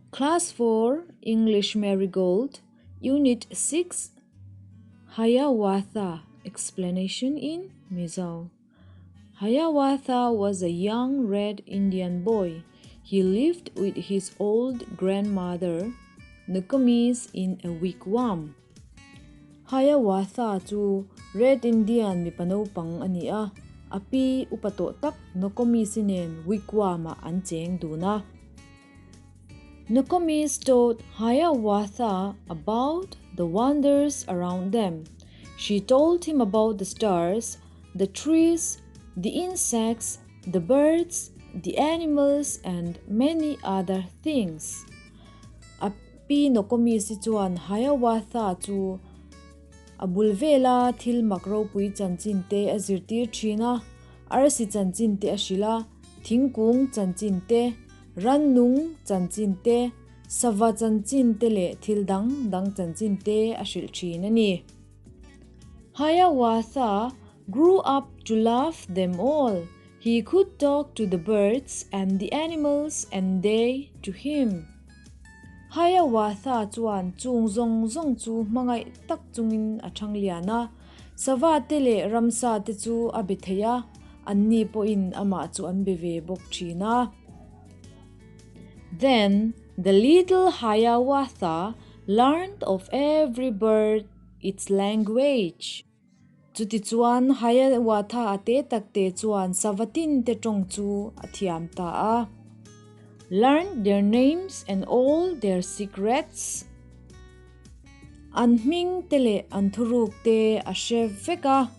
Class 4 English Marigold Unit 6 Hiawatha Explanation in Mizo Hiawatha was a young red Indian boy. He lived with his old grandmother Nokomis in a wigwam. Hiawatha chu Red Indian mipa naupang a ni a, a pi upa tawh tak Nokomis-i nen wigwam-ah an cheng dun a. Nokomis taught Hiawatha about the wonders around them. She told him about the stars, the trees, the insects, the birds, the animals and many other things. A pi Nokomis-i chuan Hiawatha chu a bul vela thil mak ropui chanchin te a zirtir thin a, arsi chanchin te a hrilh a, thingkung chanchin te, Rannung chanchin te, sava chanchin te leh thil dang dang chanchin te a hrilh thin a ni. Hiawatha grew up to love them all. He could talk to the birds and the animals and they to him. Hiawatha chuan chung zawng zawng chu hmangaih tak chungin a thang lian a. Sava te leh ramsa te chu a be thei a, anni pawhin amah chu an be ve bawk thin a. Then the little Hiawatha learned of every bird its language. Chutichuan Hiawatha a te tak te chuan sava tin te tawng chu a thiam ta a. Learned their names and all their secrets. An hming te leh an thuruk te a hre vek a.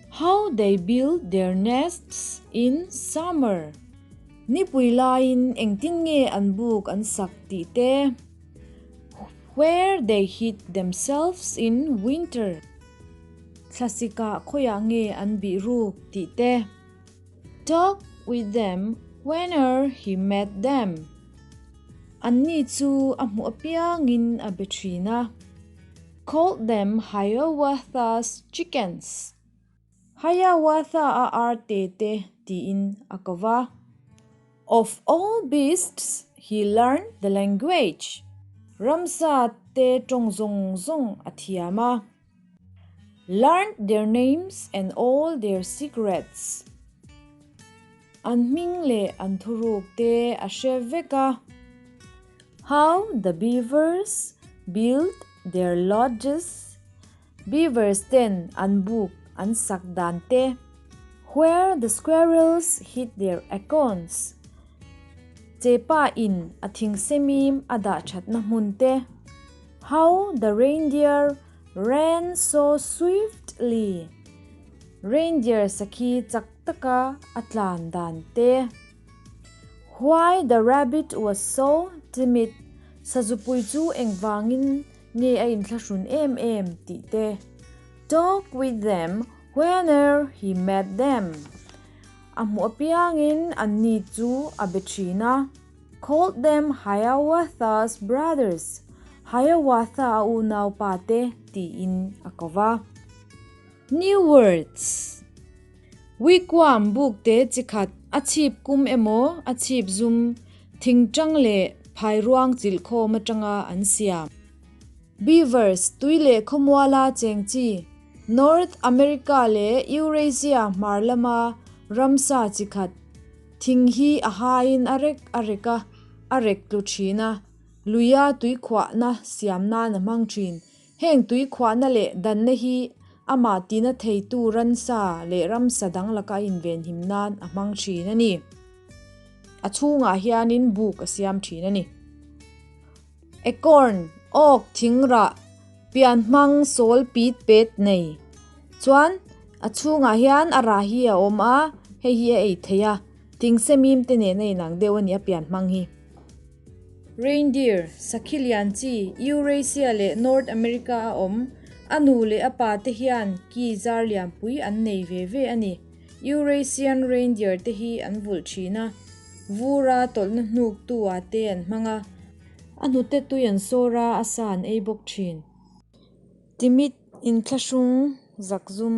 How they build their nests in summer. Nipui laiin engtin nge an buk an sak tih te. Where they hid themselves in winter. Thlasikah khawiah nge an bih ruk tih te. Talk with them whene'er he met them. Anni chu a hmuh apiangin a be thin a. Called them Hiawatha's chickens. Hiawatha a ar te te tiin a ko va. Of all beasts he learned the language. Ramsa te tawng zawng zawng a thiam a. Learned their names and all their secrets. An hming leh an thuruk te a hre vek a. How the beavers built their lodges, Beavers ten an buk an sak dan te. Where the squirrels hid their acorns, Chepa in a thingsemim a dah thatna hmun te. How the reindeer ran so swiftly, Reindeer sakhi chak taka a tlan dan te. Why the rabbit was so timid, Sazupui chu engvangin nge a inthlahrun em em tih te. Talk with them whene'er he met them, A hmuh apiangin anni chu a be thin a. Called them Hiawatha's brothers, Hiawatha a unaupa te tiin a ko va. New words. Wigwam buk te chi khat a chhip kum emaw a chhip zum thingtang leh phairuang chilh khawm atanga an siam. Beavers tui leh khawmuala cheng chi North America leh Eurasia hmar lama ramsa chi khat thing hi a haiin a rek a rek a, a rek tlu thin a, luia tuikhuahna siam nan a hmang thin. Heng tui khuahna leh danna hi amah tina theitu ransa leh ramsa dang laka a invenhim nan a hmang thin a ni. A chhungah hianin buk a siam thin a ni. Acorn, awk, thingrah, pian hmang, sawl, pit, pet nei. Chuan a chhungah hian a rah hi a awm a, hei hi a ei thei a, thingsemim te nen a inang deuh a ni a pian hmang hi. Reindeer, sakhi lian chi, Eurasia leh North America a awm. A nu leh a pa te hian ki zar lianpui an nei ve ve a ni. Eurasian reindeer te hi an vulh thin a, vura tawlhna hnuk tu ah te an hmang a. A hnute tui an sawr a, a sa an ei bawk thin. Timit inthlahrung zakzum.